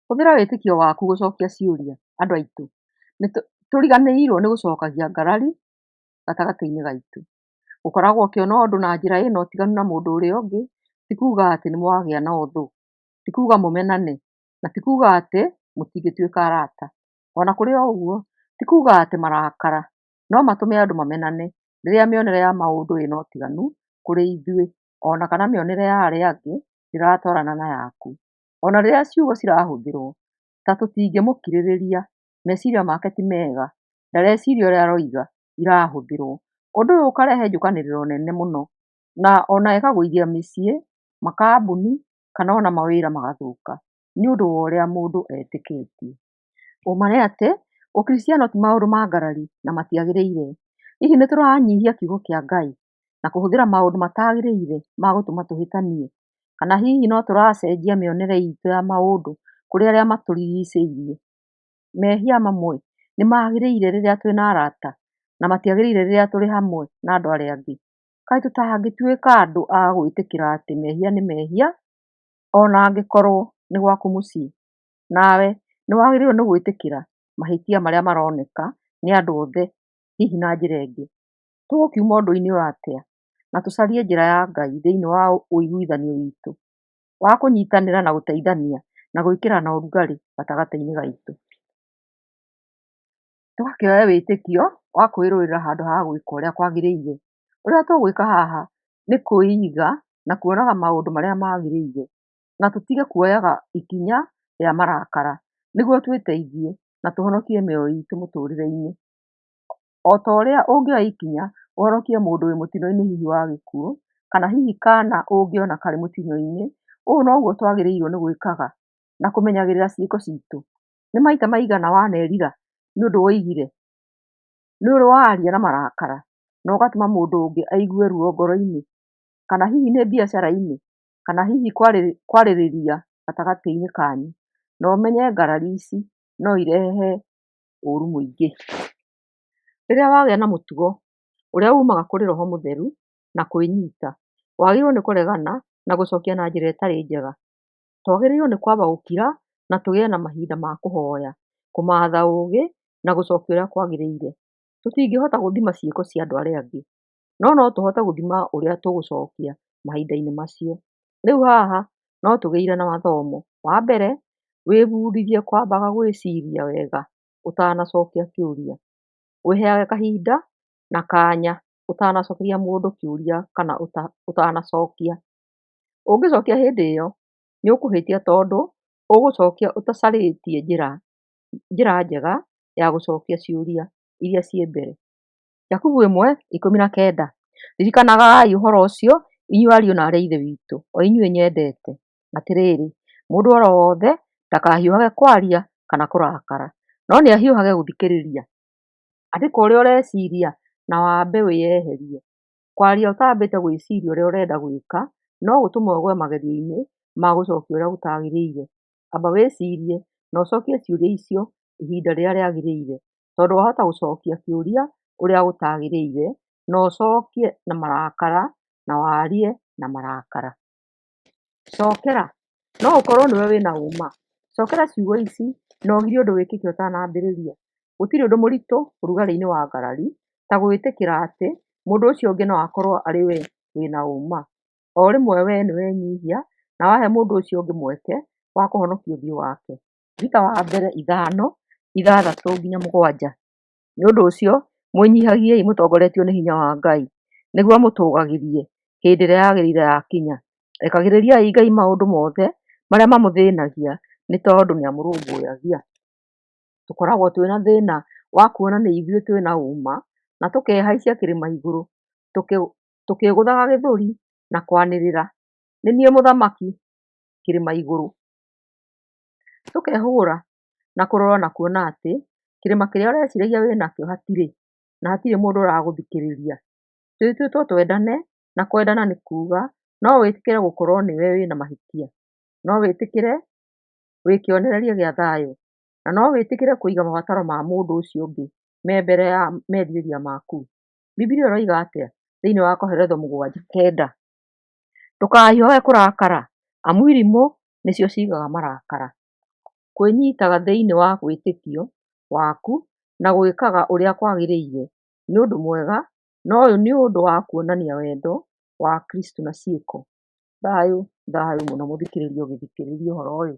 Hũthĩra wĩtĩkio waku gũcokia ciũria Andũ aitũ nĩtũriganĩirwo nĩ gũcokagia ngarari gatagatĩ-inĩ gaitũ. Gũkoragwo ũkĩona ũndũ na njĩra ĩna ũtiganu na mũndũ ũrĩa ũngĩ ti kuga atĩ nĩmwagĩa na ũthũ, ti kuga mũmenane, na ti kuga atĩ mũtingĩtuĩka arata. Ona kũrĩ o ũguo, ti kuga atĩ marakara no matũme andũ mamenane rĩrĩa mĩonere ya maũndũ ĩna ũtiganu kũrĩ ithuĩ ona kana mĩonere ya arĩa angĩ ndĩratwarana na yaku. Ona rĩrĩa ciugo cirahũthĩrwo ta tũtingĩmũkirĩrĩria, meciria make ti mega, ndareciria ũrĩa aroiga irahũthĩrwo, ũndũ ũyũ ũkarehe njũkanĩrĩro nene mũno na ona ĩkagũithia mĩciĩ, makambuni kana ona mawĩra magathũka nĩũndũ wa ũrĩa mũndũ etĩkĩtie. Ũma nĩ atĩ, ũkristiano ti maũndũ ma ngarari na matiagĩrĩire. Hihi nĩtũranyihia kiugo kĩa Ngai na kũhũthĩra maũndũ matagĩrĩire ma gũtũma tũhĩtanie? Kana hihi no tũracenjia mĩonere itũ ya maũndũ kũrĩ arĩa matũrigicĩirie? Mehia mamwe nĩmagĩrĩire rĩrĩa twĩna arata na matiagĩrĩire rĩrĩa tũrĩ hamwe na andũ arĩa angĩ? Kaĩ tũtangĩtuĩka andũ a gwĩtĩkĩra atĩ mehia nĩ mehia ona angĩkorwo nĩ gwaku mũciĩ? Nawe nĩwagĩrĩirwo nĩ gwĩtĩkĩra mahĩtia marĩa maroneka nĩ andũ othe hihi na njĩra ĩngĩ. Tũgũkiuma ũndũ-inĩ ũyũ atĩa na tũcarie njĩra ya Ngai thĩinĩ wa ũiguithanio witũ wa kũnyitanĩra na gũteithania na gwĩkĩrana ũrugarĩ gatagatĩ-inĩ gaitũ. Tũgakĩoya wĩtĩkio wa kwĩrũĩrĩra handũ ha gwĩka ũrĩa kwagĩrĩire. Ũrĩa tũgwĩka haha nĩ kwĩiga na kuonaga maũndũ marĩa magĩrĩire na tũtige kuoyaga ikinya rĩa marakara nĩguo twĩteithie na tũhonokie mĩoyo itũ mũtũrĩre-inĩ. O ta ũrĩa ũngĩoya ikinya ũhonokie mũndũ wĩ mũtino-inĩ hihi wa gĩkuũ, kana hihi kana ũngĩona karĩ mũtino-inĩ, ũũ noguo twagĩrĩirwo nĩ gwĩkaga na kũmenyagĩrĩra ciĩko citũ. Nĩ maita maigana wanerira nĩ ũndũ woigire? Nĩ ũrĩ waria na marakara na ũgatũma mũndũ ũngĩ aigue ruo ngoro-inĩ? Kana hihi nĩ biacara-inĩ? Kana hihi kwarĩrĩria gatagatĩ-inĩ kanyu? Na ũmenye ngarari ici no irehe ũru mũingĩ. Rĩrĩa wagĩa na mũtugo ũrĩa umaga kũrĩ Roho Mũtheru na kwĩnyita, wagĩrĩirwo nĩ kũregana na gũcokia na njĩra ĩtarĩ njega. Twagĩrĩirwo nĩ kwamba gũkira na tũgĩe na mahinda ma kũhoya, kũmatha ũũgĩ na gũcokia ũrĩa kwagĩrĩire. Tũtingĩhota gũthima ciĩko cia andũ arĩa angĩ, no no tũhote gũthima ũrĩa tũgũcokia mahinda-inĩ macio. Rĩu haha no tũgĩire na mathomo. Wa mbere, wĩbundithie kwambaga gwĩciria wega ũtanacokia kĩũria. Wĩheage kahinda na kanya ũtanacokeria mũndũ kĩũria kana ũtanacokia. Ũngĩcokia hĩndĩ ĩyo nĩũkũhĩtia tondũ ũgũcokia ũtacarĩtie njĩra njega ya gũcokia ciũria iria ciĩ mbere. Jakubu 1:19. Ririkanagai ũhoro ũcio, inyuĩ ariũ na aarĩ a Ithe witũ, o inyuĩ nyendete. Atĩrĩrĩ, mũndũ o wothe ndakahiũhage kwaria kana kũrakara, no nĩahiũhage gũthikĩrĩria. Andĩka ũrĩa ũreciria na wambe wĩyeherie. Kwaria ũtambĩte gwĩciria ũrĩa ũrenda gwĩka no gũtũme ũgwe magerio-inĩ ma gũcokia ũrĩa gũtagĩrĩire. Amba wĩcirie na ũcokie ciũria icio ihinda rĩrĩa rĩagĩrĩire tondũ wahota gũcokia kĩũria ũrĩa gũtagĩrĩire na ũcokie na marakara na warie na marakara. Cokera, no ũkorwo nĩwe wĩna ũma. Cokera ciugo ici na ũgirie ũndũ wĩkĩke ũtanambĩrĩria. Gũtirĩ ũndũ mũritũ ũrugarĩ-inĩ wa ngarari ta gwĩtĩkĩra atĩ mũndũ ũcio ũngĩ no akorwo arĩ we wĩna ũma. O rĩmwe we nĩwenyihia na wahe mũndũ ũcio ũngĩ mweke wa kũhonokia ũthiũ wake. Rita wa mbere 5:6-7. Nĩ ũndũ ũcio, mwĩnyihagiei mũtongoretio nĩ hinya wa Ngai, nĩguo amũtũũgagĩrie hĩndĩ ĩrĩa yagĩrĩire yakinya. Rekagĩrĩriai Ngai maũndũ mothe marĩa mamũthĩnagia, nĩ tondũ nĩamũrũmbũyagia. Tũkoragwo twĩna thĩna wa kuona nĩ ithuĩ twĩna ũma na tũkehaicia kĩrĩma igũrũ tũkĩgũthaga gĩthũri na kwanĩrĩra, nĩ niĩ mũthamaki kĩrĩma igũrũ. Tũkehũgũra na kũrora na kuona atĩ kĩrĩma kĩrĩa ũreciragia wĩnakĩo hatirĩ na hatirĩ mũndũ ũragũthikĩrĩria. Twĩtĩtwo twendane na kwendana nĩ kuga no wĩtĩkĩre gũkorwo nĩwe wĩna mahĩtia, no wĩtĩkĩre wĩ kĩonereria gĩa thayũ na no wĩtĩkĩre kũiga mabataro ma mũndũ ũcio ũngĩ me mbere ya merirĩria maku. Bibilia ĩroiga atĩa thĩinĩ wa Koheletho 7:9? Ndũkahiũhage kũrakara, amu irimũ nĩcio ciigaga marakara. Kwĩnyitaga thĩinĩ wa wĩtĩkio waku na gwĩkaga ũrĩa kwagĩrĩire nĩ ũndũ mwega, no ũyũ nĩ ũndũ wa kuonania wendo wa Kristo na ciĩko. Thayũ, thayũ mũno mũthikĩrĩria ũgĩthikĩrĩria ũhoro ũyũ.